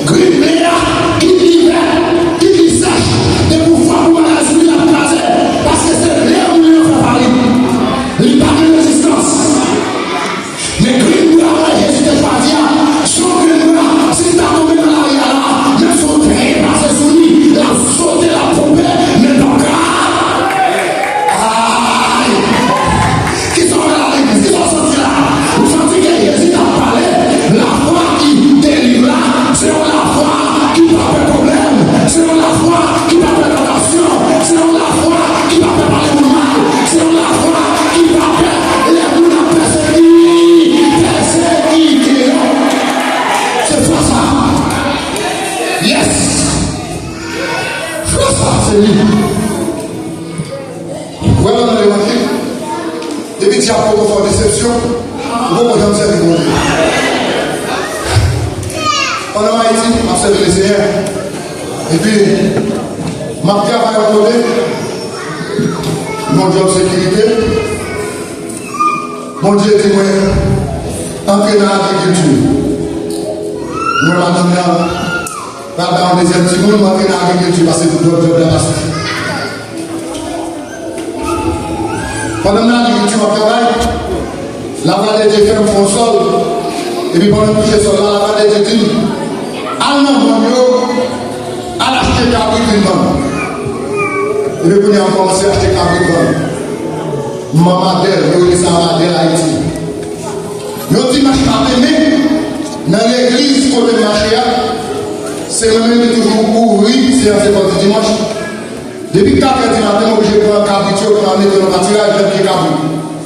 Grenn ble a, kit li vèt, kit li sèch, depi w frape yon bagay sou li, l ap kraze. Paske se ble moun nan fè pa li. Li pa gen rezistans. Men grenn bwa a Jezi te chwazi a, se yon grenn bwa, si l ta tonbe nan lari a la, menm si yon tren pase sou li, l ap sote, l ap twonpe, men l p ap ka. Ay! Kisa w fè la, legliz? Kisa w santi la? Ou santi ke Jezi t ap pale? Lafwa ki delivre la, se yon lafwa ki pa pè pwoblèm, se yon lafwa ki pa pè tantasyon, se yon lafwa ki pa pè pale moun mal, se yon lafwa ki pa pè lè moun ap pèseki-, pèsekite yo. Se fwa sa. Yes! Fwa sa, se li. Ou wè, nan levanjil, depi dyab poko fè w desepsyon, ou poko janm sèvi Bondye. Pandan m Ayiti, m ap sèvi Lesenyè. Epi, m ap travay yon kote, yon djòb sekirite. Bondye di mwen, antre nan agrikilti. Mwen, madanm nan, pral ba yon dezyèm timoun, m antre nan agrikilti, paske dòt djòb la pa sifi. Pandan m nan agrikilti, m ap travay, lavwa de Dye fè m fè yon sòl. Epi pandan m touche sòl la, lavwa de Dye di m, al nan bann yo, al achte kabrit vin vann. Epi kounye a, m kòmanse achte kabrit vann. M nan Madèl, yo rele sa Madèl Ayiti. Yon dimanch maten, men, nan legliz kote m mache a, se mwen menm ki toujou kouvri seyans lekòl di dimanch. Depi katrè di maten, m oblije pran kabrit yo, pran mete nan patiraj, jwenn pye kabrit.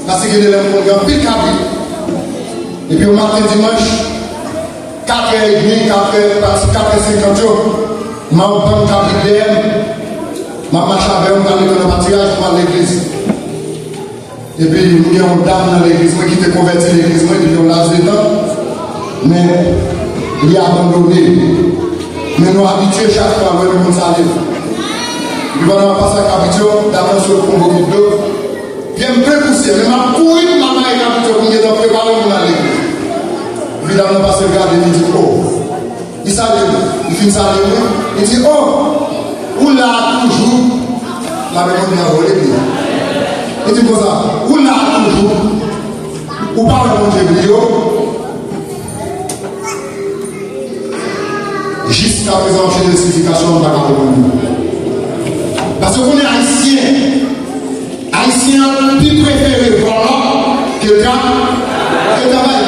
Paske gen de lè m konn gen anpil kabrit. Epi yon maten dimanch, katrè edmi, katrè, pas-, katrè senkant yo, m ap bann kabrit dèyè m, m ap mache avè yo, m pral mete yo nan patiraj pou m al legliz. Epi, m gen yon dam nan legliz mwen ki te konvèti legliz mwen depi yon laj de tan, men li abandone. Men nou abitye chak fwa lè nou konn salye l. Epi pandan m ap pase ak kabrit yo, dam nan sot pou yon bokit dlo. Pye m plen pousyè, men m ap kouri pou m al mare kabrit yo pou m gentan prepare pou m al legliz. Epi dam nan pase, l gade m, li di, "O." Li salye m. Li fin salye mwen, li di, "O, ou la a toujou?" Lapè Bondye a vole li. Li di m konsa, "Ou la a toujou? Ou pa wè Bondye bliye w?" Jiskaprezan, m chèche esplifikasyon, m pa ka konprann li. Paske w konnen Ayisyen, Ayisyen an pi prefere vòlò ke tra-, ke travay.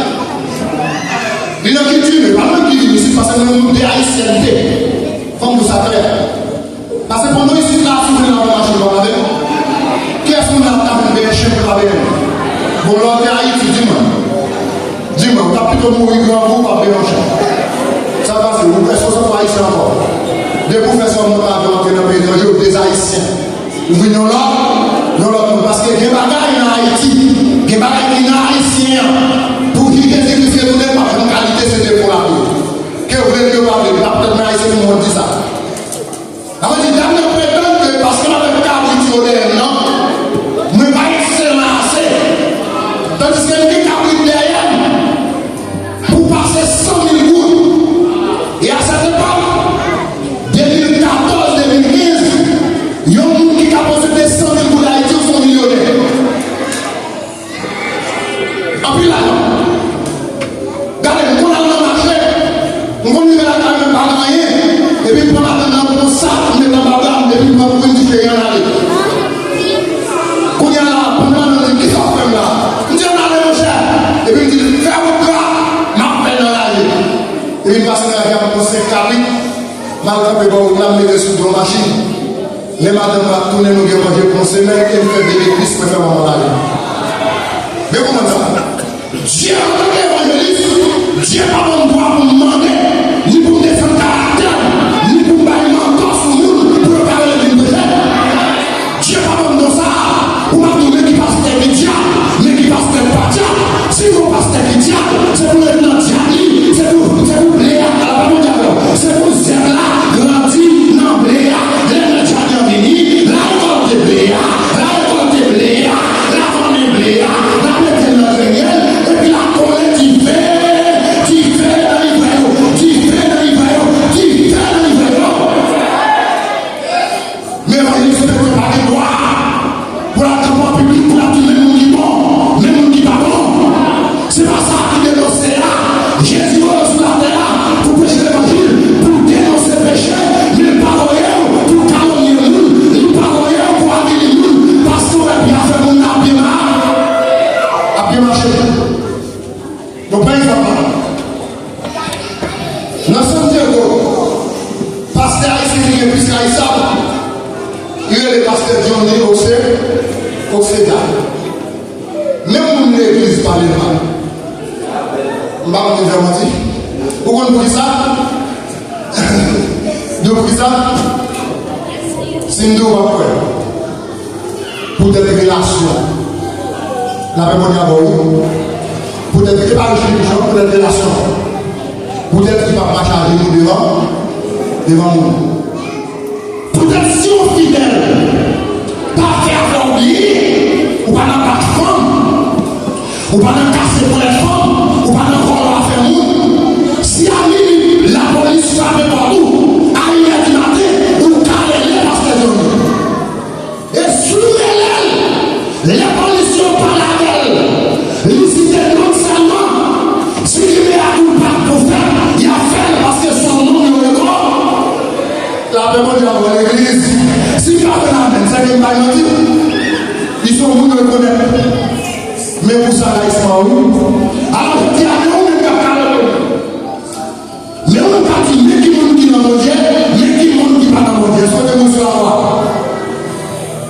Li nan kilti nou, e pa mwen ki vin isit, paske nou de Ayisyènte. Fò m di w sa klè. Paske pandan w isit la, si w vin lavé machin, w ap lavé l? Kiyès moun la k ta vin benyen chen pou l pa benyen l? Bon, lè w te Ayiti, di mwen. Di mwen, ou t ap pito mouri grangou, w ap benyen yon chen. Sa pase, ou, èske w santi w Ayisyen ankò? Depi w fè sa, w monte avyon, antre nan peyi etranje, ou dezayisyen. Ou vin yon lòt, yon lòt moun. Paske gen bagay nan Ayiti, gen bagay ki nan Ayisyen an. Pou ki Jezi Kris retounen, pa janm kalite se defo l ap ye. Ke w vle, ke w pa vle, l ap tèt nan Ayisyen pou moun di sa. Sa vle di, dam nan pretann ke paske m avèk kabrit yo dèyè m nan, mwen pa ekselan ase. Tandiske m gen kabrit dèyè m pou pase san mil goud. E a sèt epòk, de mil katòz, de mil kenz, yon moun ki ka posede san mil goud Ayiti, se yon milyonè. Anpil lajan. Gade, m konn al nan mache, m konn rive lakay mwen pa gen anyen, epi m pran madanm nan, m pran sak, m met anba bra m, epi m pran kouri m dife ann ale. Kounye a la, bann madanm di, "Kisa w fè m la?" M di, "Ann ale, monchè." Epi l di, "Fè wout la, m ap fè l nan lari." Epi m pase nan lari a, m pran senk kabrit, m al kanpe bò wout la, m mete sou do machin. Lè madanm mwen ap tounen, nou gen manje pou yon semèn, e m fè benefis, mwen fè manman lari. Men konprann sa. Dye, antanke evanjelis, Dye pa ban m dwa pou m mande, ni pou m desann karaktè m, ni pou m bay mantò sou moun pou yo ka rele vin preche. Dye pa ban m don sa a pou m ap di w men ki pastè ki dyab, men ki pastè ki pa dyab. Si w yon pastè ki dyab, se pou l ret nan dyab li, se pou, se pou ble a, ala pa bon dyab yo, se pou zèb la grandi nan ble a. Lè nèg dyab yo vini, l a rekòlte ble a, l a rekòlte ble a, l a vannen ble a, l a mete l nan grenyèl, epi l a kole dife, dife nan livrè yo, dife nan livrè yo, dife nan livrè yo. Men evanjelis Petyon pa gen dwa pou l al kanpe an piblik pou l ap di men moun ki bon, men moun ki pa bon. Se pa sa ki denonse a. Jezi voye sou latè a pou preche levanjil, pou denonse peche, men l pa voye w pou kalomnye moun, li pa voye w pou avili moun, paske w wè byen fè moun nan ap byen ma-, ap byen mache. Yon pa egzanp la. Nan San Diego, pastè ayisyen ki gen plis rayisab, li rele pastè Johnny Oxe-, Oxeda. Menm moun legliz pale l mal. M pa konn fè manti. Ou konn poukisa? Di w poukisa? Si m di w, w ap kwè. Poutèt relasyon. Lapè Bondye avè w, wi. Poutèt, e pa rich li rich non, poutèt relasyon. Poutèt li p ap mache a jenou devan, devan moun. Poutèt si yon fidèl pa fè afè w bliye, ou pa nan bat fanm, ou pa nan kase ponyèt fanm, ou pa nan vòlò afè moun. Si a minit lapolis frape pòt ou, a inè di maten, ou ka rele pastè Johnny. E si w rele l, lè polis yo pale avè l, li site non l sèlman. Si li meyakoupa pou fèt, y ap fè l paske se yon nonm yo rele. Lapè Bondye avè w legliz. Si m pa fè l amèn, se ke m bay manti. Li se yon moun yo rekonèt. Men pou sa rayisman wi. Alò jodi a, men ou menm k ap kale. Men ou ka di, men ki moun ki nan Bondye, men ki moun ki pa nan Bondye. Èske w te mouri sou lakwa?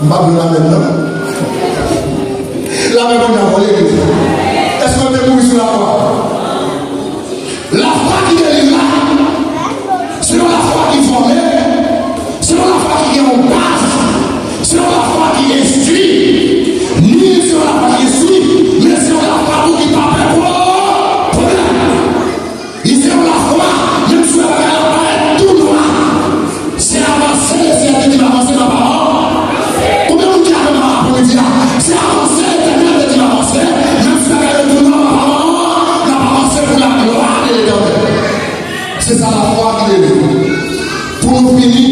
M pa vle amèn non. Lapè Bondye avè w legliz. Èske w te mouri sou lakwa? Lafwa ki delivre la, se yon lafwa ki fòme, se yon lafwa ki gen yon baz, se yon lafwa ki enstwi. Ni se yon lafwa ki enstwi, men se yon lafwa tou ki pa pè pwoblèm. Li se yon lafwa, menm si w wè bagay la parèt tou nwa. Se avanse Lesenyè te di m avanse, m ap avan-. Konbyen moun ki avè m aprèmidi a? Se avanse Letènèl te di m avanse, menm si bagay yo tou nwa, m ap avan-, m ap avanse pou laglwa de Letènèl. Se sa lafwa ki rele. Pou nou fini,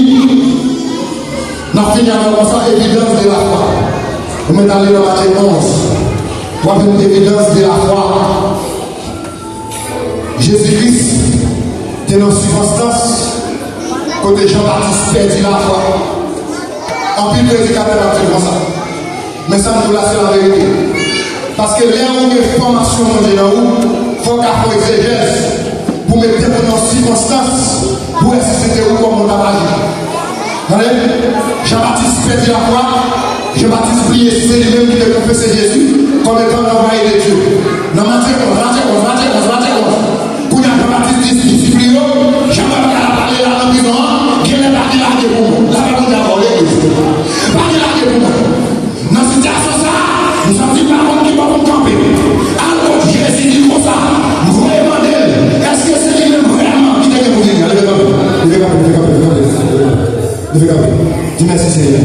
n ap fini avè konsa, evidans de lafwa. Ou mèt ale nan Matye onz. W ap jwenn evidans de lafwa. Jezi Kris te nan sikonstans kote Jan Batis pèdi lafwa. Anpil predikatè ap di konsa. Men sa m di w la, se laverite. Paske lè ou gen fòmasyon Bondye nan ou, fò w ka fè yon egzejèz pou w met tèt ou nan yon sikonstans pou resisite ou kòman w t ap aji. Tande, Jan Batis pèdi lafwa, Jan Batis bliye si se li menm ki te konfese Jezi kòm etan lanvwaye de Dye. Nan Matye onz, Matye onz, Matye onz, Matye onz. Kounye a, Jan Batis di disip li yo, jan mwen pral pale la nan prizon an, genlè pa gen lage pou mwen. Lapè Bondye avè w, legliz. Pa gen lage pou mwen. Nan sitiyasyon sa a, m santi m pa konn ki bò pou m kanpe. Al kot Jezi, di l konsa, m voye mande l, èske se li menm vrèman ki te gen pou vini an? Leve kanpe, leve kanpe, leve kanpe, leve kanpe. Leve kanpe. Di mèsi, Senyè.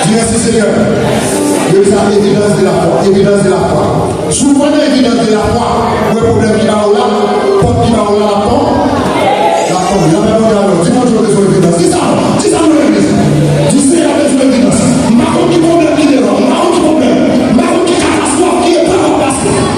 Di mèsi, Senyè. Yo di sa evidans de lafwa, evidans de lafwa. Si w kwè nan evidans de lafwa, ou wè pwoblèm ki ba w la, pòt ki ba w la, l ap pa w, l ap pa w. Lapè Bondye avè w. Di Bondye w bezwen evidans. Di sa, di sa nan legliz. Di Senyè bezwen evidans. M pa konn ki pwoblèm ki devan, m pa konn ki pwoblèm, m pa konn ki katastwòf ki eprèv w ap pase.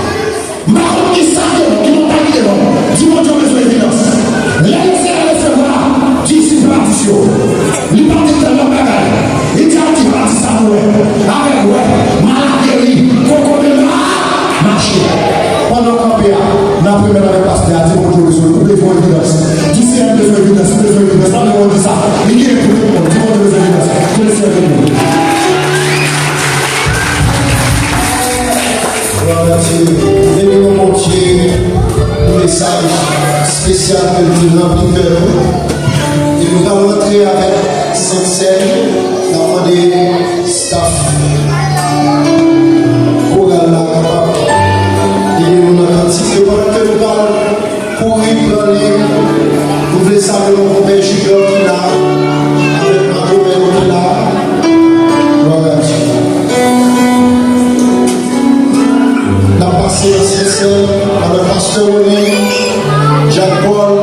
Pou evidans. Di Seyè m bezwen evidans, m bezwen evidans. Pa bezwen di sa. Li genyen pou tout moun. Di Bondye bezwen evidans. Ke Seyè beni nou. Glwa a Dye. Beni nou Bondye pou mesaj espesyal ke l te ranpli kè nou. E nou pral rantre avèk Sent Sèn. N ap mande staff koral la kapab ede nou nan kantik yo pandan ke nou pral kouri pran li. Nou vle salye yon konpè Junior ki la, avèk Makomè yo ki la. Glwa a Dye. N ap pase nan Sent Sèn avèk pastè Rony, Jack Paul.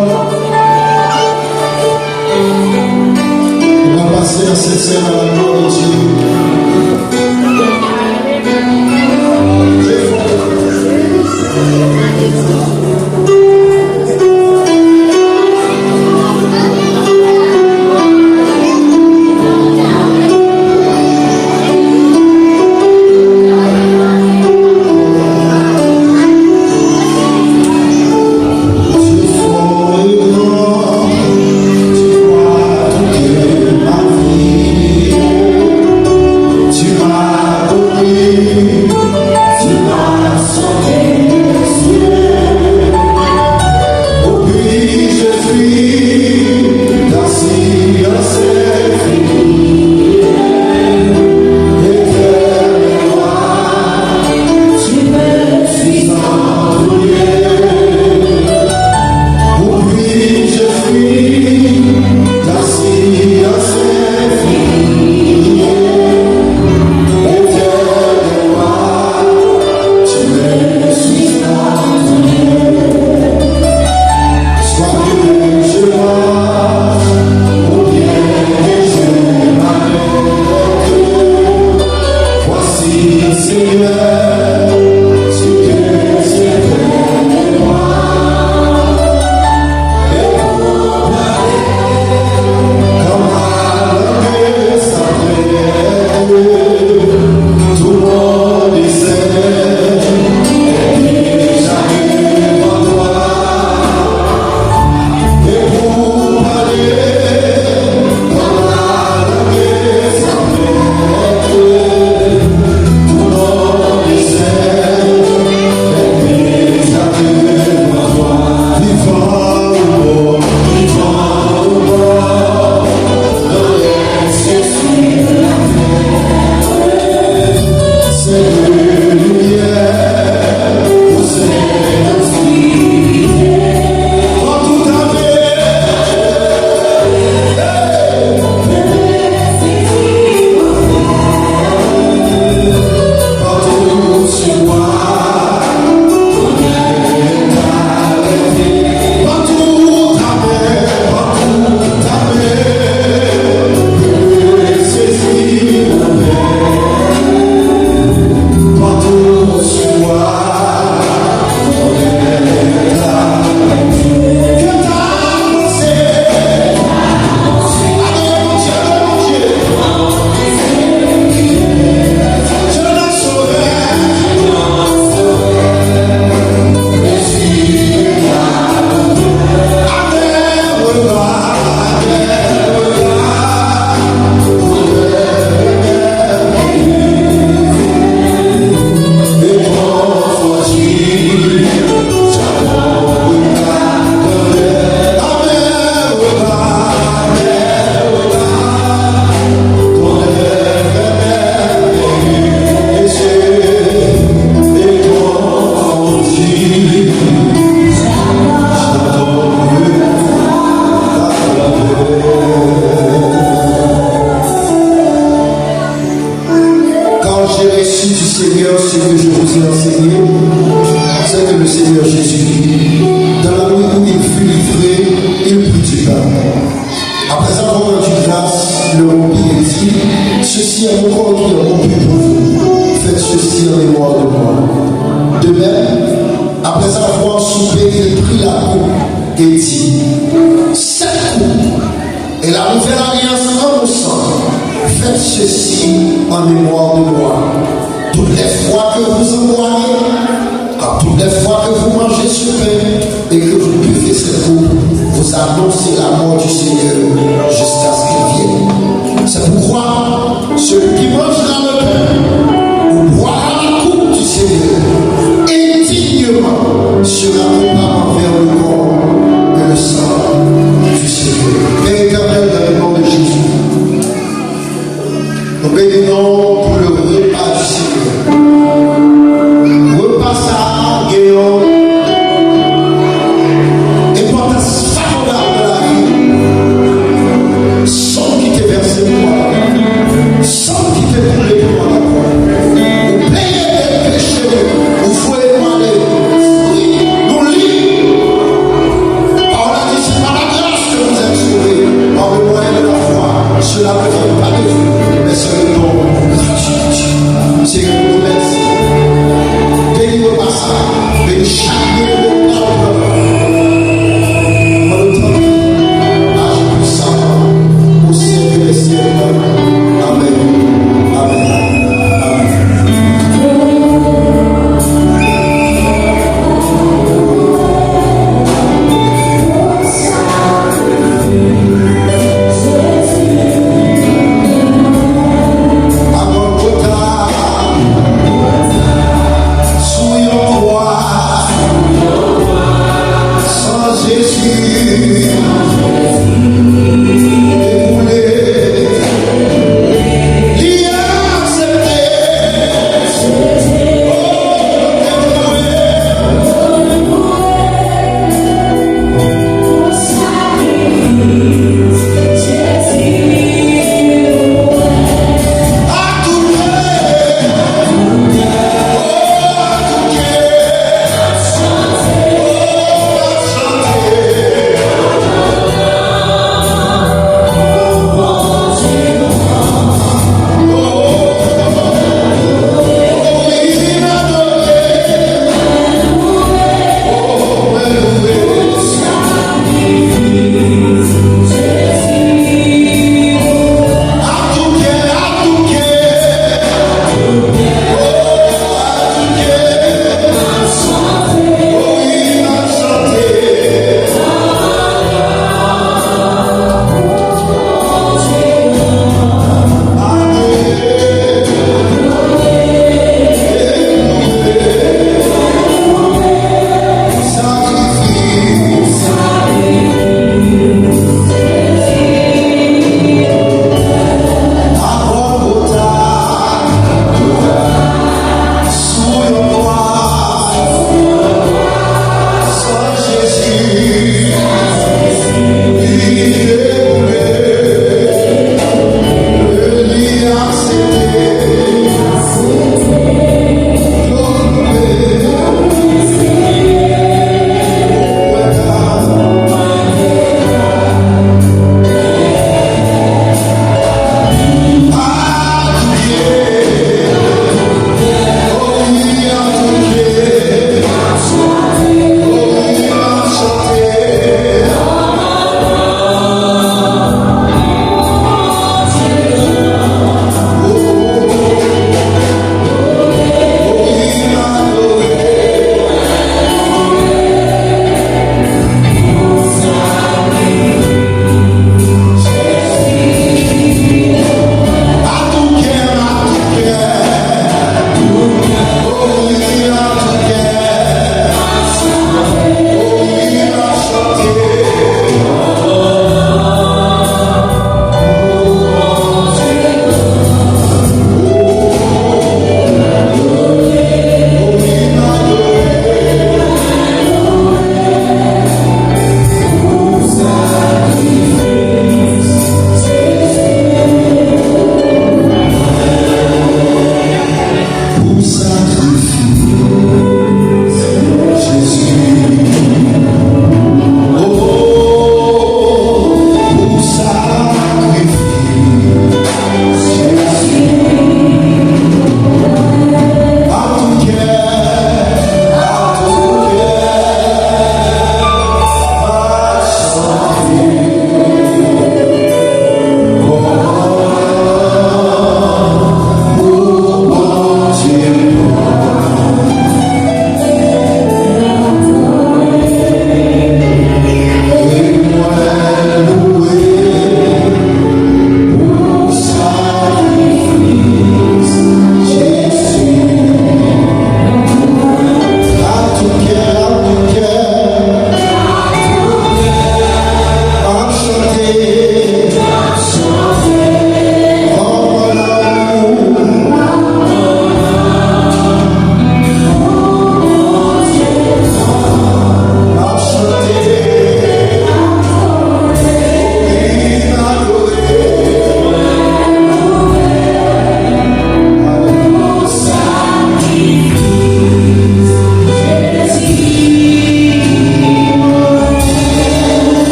Nou pral pase nan Sent Sèn a la glwa de Dye. Car j'ai reçu du Seigneur ce que je vous ai enseigné, c'est que le Seigneur Jésus, dans la nuit où il fut livré, il prit du pain. Après avoir rendu grâce, il le rompit et dit, ceci est mon corps qui est rompu pour vous. Faites ceci en mémoire de moi. De même, après avoir soupé, il prit la coupe et dit, cette coupe est la nouvelle alliance en mon sang. Faites ceci en mémoire de moi. Toutes les fois que vous en boirez, car toutes les fois que vous mangez ce pain et que vous buvez cette vous annoncer la mort du Seigneur jusqu'à ce qu'il vienne. C'est pourquoi celui qui mangera le pain ou boira la coupe du Seigneur indignement sera coupable envers le corps et le sang du Seigneur. Père éternel, dans le nom de Jésus, nous bénissons pour le repas du Seigneur. Repas sa a gen yon enpòtans fòmidab nan lavi. San ki te vèse pou mwen, san ki te koule pou mwen, ou peye dèt peche, ou voye nou ale. Wi, nou lib. Pawòl la di, c'est par la grâce que vous êtes sauvés, par le moyen de la foi. Cela ne vient pas de vous, mais c'est le don gratuit de Dieu. Seyè, nou remèsye. Beni repas sa, beni chak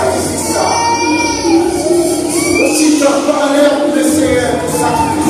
Mizik sa. Yon ti tan pale avèk Lesenyè pou sakrifis.